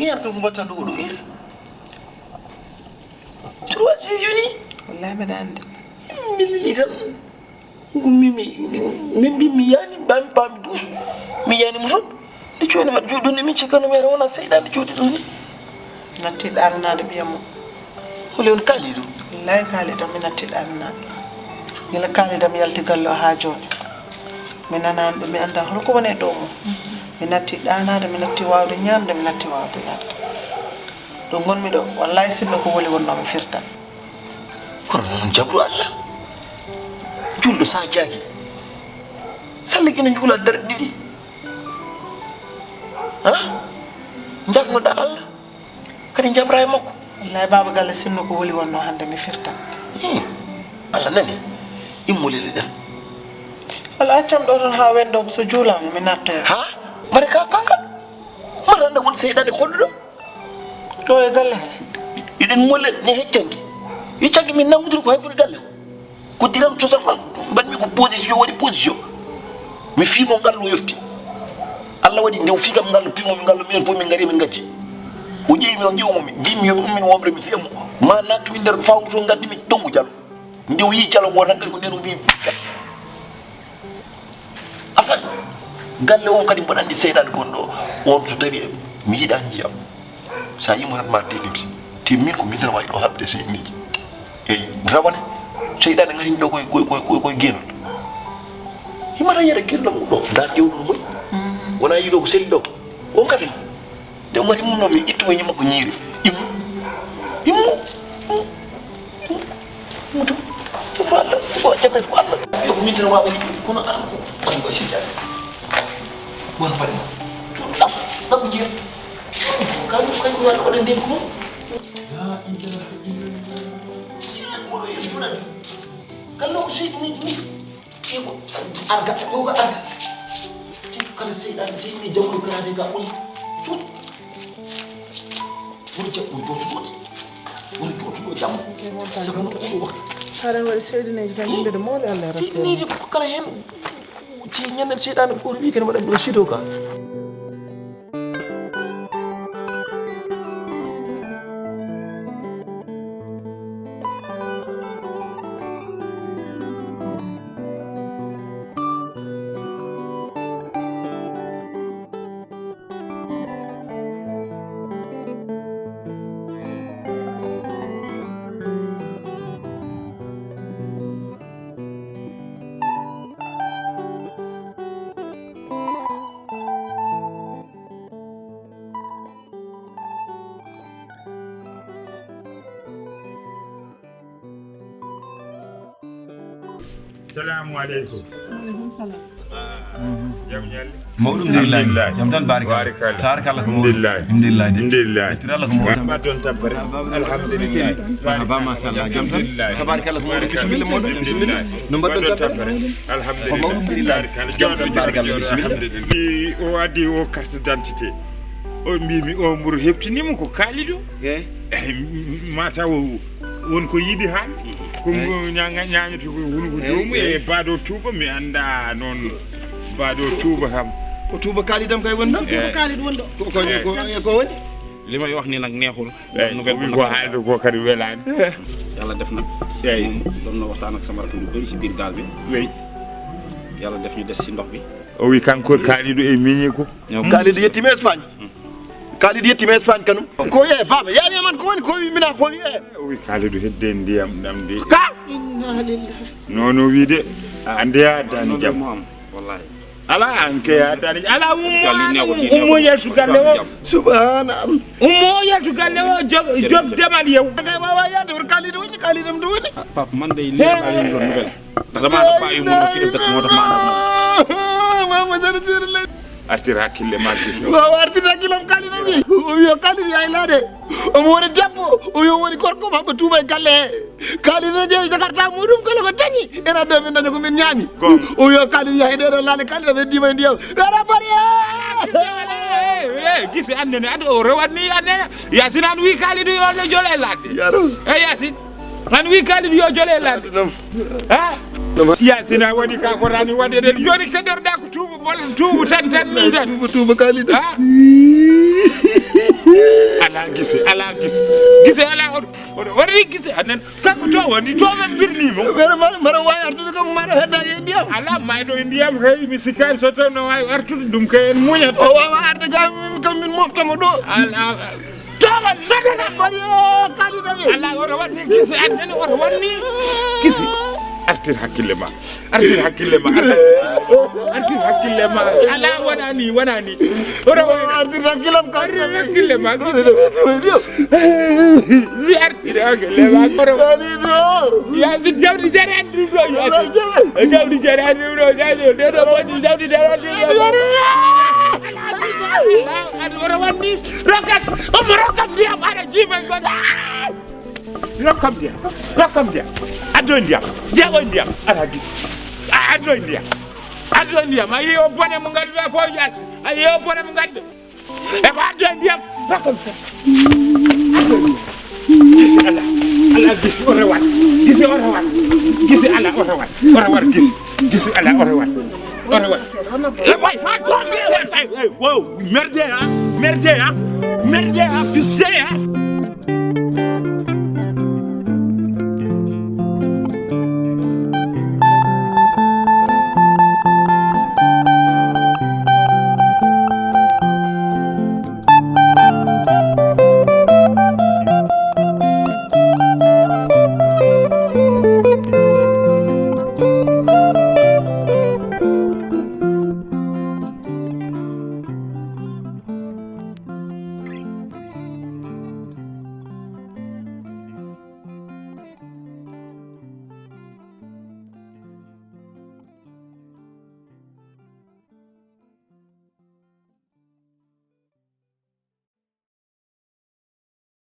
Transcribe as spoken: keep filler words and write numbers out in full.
Yar ko mbatta ɗo ɗo iri. Trois heures yoni. Wallahi mbeɗa anndi. Min lili tan. Ngummi mi, min mbi mi yani, ba mi paami douze. Mi yani mo toon. Nde jooni mbaɗa jooɗi ɗon, min cikkano mi ara wona seyɗaande jooɗi ɗon ni. Natti ɗaananaade ɓiya mum. Holi on Kalidou? Wallahi Kalidou, mi natti ɗaananaade. Gila Kalidou mi yalti galle o haa jooni. Mi nanaani ɗum, mi anndaa hol ko woni e dow mum. Mi natti ɗaanaade, mi natti waawde ñaamde, mi natti waawde yarde. Ɗo ngonmi ɗo, wallahi sinno ko woni wonnoo mi firtan. Kono noon jabru Allah. Julɗo sa jaagi. Salligi no njuula darɗe ɗiɗi. Ha? Njafnoɗa Allah. Kadi njabra e makko. Wallahi baaba galle sinno ko woni wonnoo hannde mi firtan. Hmm. Allah nani. Immo leli ɗen. Wala accam ɗo toon haa wendo so juulaama mi nattoya. Ha? Mare ka kankan. Mara nda won seyɗaane koɗɗo ɗo. Ɗo e galle he. Iɗen molle ne heccanki. Heccanki min nanngudiri ko hay koni galle. Ko diram cosal ma mbaɗmi ko position waɗi position. Mi fiimo ngallu o yofti. Allah waɗi nde o fii kam ngallu piimo mi ngallu minen fof min ngari min ngajji. O ƴeewi mi o ƴeewi mo mi mbimi yo mi ummin womre mi fiya mo. Ma nattu mi nder fawru to ngaddi mi tongu jalo. Nde o yii jalo ngo tan kadi ko nden o mbi Asan, galle o kadi mboɗo anndi seyɗaane gonɗo o. On so tawi mi yiɗa njiyam. Sa yimo tan ma delimsi. Te min ko min tan wawi ɗo haɓde seyɗineji. Eyi, rawane, seyɗaane ngari ɗo koye koye koye koye koye geenol. Himata yiyata geenol mum ɗo. Ndar ƴewɗum moy. Wona yiɗo ko selli ɗo. On kadi. Nde o ngari mum noon mi ittu wayni makko ñiiri. Immo. Immo. Mutu. Ko Allah. Ko jaɓɓe ko Allah. Yo ko min tan waawa yiɗude. Kono an ko an ko sijjaade. Won mbaɗi ma. Ɗam. Ɗam ko jeeya. Kañum kañum yo Allah waɗan ndeen ko mum. La ilaha illallah. Sirat moɗo yen juuɗat. Kallo ko seydi ni ni. Eko arga ɗo ko arga. Te kala seyɗaane seyɗi jawɗo karaade ka ɓuri. Tut. Woni jaɓɓo jootuɗo de. Woni jootuɗo jamma. Sabu no ko ɗum waxtu. Haɗa waɗi seyɗineeji tan yimɓe de mawɗe Allah e Rasul. Seyɗineeji ko kala heen. Ci ñanden seyɗaane ko ɓuri wi kene waɗa ɗo sido ka. Salamu aleykum. Aleykum salam. Jam ñalle. Mawɗum, alhamdulillah. Jam tan, barikalla. Barikalla. Tabarikalla ko mawɗum. Alhamdulillah. Alhamdulillah. Alhamdulillah. Mbaɗ toon tampere. Alhamdulillah. Marhaba, machallah. Jam tan. Alhamdulillah. Tabarikalla ko mawɗum. Bisimilla mawɗum. Bisimilla. No mbaɗ toon tampere. Alhamdulillah. Ko mawɗum, alhamdulillah. Jam tan, barikalla. Bisimilla. Alhamdulillah. O addi o carte d'identité. O mbimi o mburu heptinimo ko Kalidou. Eh? Eh, m-, m-, ma taw won ko yiɗi haan. Ko eh? Ñañoto ko hunuko eh, joomu eh. E baado tuuba mi annda noon. Baado tuuba kam. Ko tuuba Kalidou am kay woni ɗo? Tuuba eh. Kalidou woni ɗo. Ko, ko, eh. Ko, ko woni? Li may wax ni nag neexul. Eh, nouvelle ko haalde ko kadi welaani. Eh. Yàlla def nag. Eh. Moom doon na waxtaan ak sama rakk lu bëri si biir gaal bi. Oui. Yàlla def ñu des si ndox bi. O wi kanko Kalidou e miñi ko. Kalidou yettima Espagne. Kalidou yettima Espagne kanum. Ko e baaba, yaa wiya man ko woni ko wi mina ko wi e. O wi Kalidou hedde ndiyam ɗam de. Ka? Inna lillahi. Nono wi de. A andi a dani jam. Mo am, wallahi. Ala an ke a dani. Ala ummo, ummo yeesu galle o. Subhanallah. Ummo yeesu galle o jog, jog demal yow. Kay wawa yaade won Kalidou woni, Kalidou am to woni. Ah, papa, man de leer na leen nouvelle. Ndax damaa am pas yu mu ci def dëkk moo tax ma ànd ak moom. Mama Sara Sira lay. Artir hakkille ma ci. Waaw, artir hakkillam Kalidou bi. O wi o Kalidou yaay laa de. Omo woni debbo, o wi o woni gorko, maɓɓe tuuba e galle he. Kalidou no ƴeewi jakarta muɗum kala ko dañi. Ena ɗo min daña ko min ñaami. O wi o Kalidou yahi ɗe ɗo laale Kalidou ɓe dima e ndiyam. Ɓe aɗa bari. Eh, eh, gisi annene, aɗa o rewat ni annene. Yasin an wi Kalidou yo Allah jole ladde. Yaro. Eh, Yasin. An wi Kalidou yo jole ladde. Ha? Yaasin, a waɗi ka ko rani waɗe ɗen. Joni keɗorɗa ko tuubu bol, tuubu tan, tan ni tan. Tuubu, tuubu kali tan. Ah. Ala gise, ala gise. Gise ala, oɗo, oɗo waɗi gise anen. Kanko to woni, to men birni mo. Mbeɗa, mbeɗa, mbeɗa wawi artude kam, mbeɗa hedda e ndiyam. Ala mayɗo e ndiyam, hey, mi sikkaani so taw no wawi artude ɗum kay en muñat. O wawa arde kam, kam min mofta mo ɗo. Ala, to man nodana. Bari o kadi tawi. Ala, oto wanni gise, an nani oto wanni gise. Artir hakkille ma. Artir hakkille ma. Artir, artir hakkille ma. Ala, wona ni, wona ni. Oto wona. Artir hakkillam kam. Artir hakkille ma. Mi artir hakkille ma. Oto. Yaasin, jawdi jaraani ɗum ɗo, Yaasin. Jawdi jaraani ɗum ɗo, Yaasin. Nde ɗo woni jawdi jaraani ɗum ɗo. Ala, oto wanni. Rokkat, omo rokkat ndiyam, aɗa jiiba ngon. Rokkam ndiyam, rokkam ndiyam. Addoy ndiyam, jeeɓoy ndiyam, ala gis. A addoy ndiyam, addoy ndiyam. A yii o bone mo ngannduɗaa ko Yaasin. A yii o bone mo ngannduɗaa. E ko addoy ndiyam, rokkam ndiyam. Addoy ndiyam. Gisi ala, ala gisi o rewat. Gisi o rewat. Gisi ala o rewat. O rewat gisi. Gisi ala o rewat. O rewat. E way, fa to mi rewat. Ay, ay, wow, merde, hein? Merde, hein? Merde, hein? Tu sais, hein?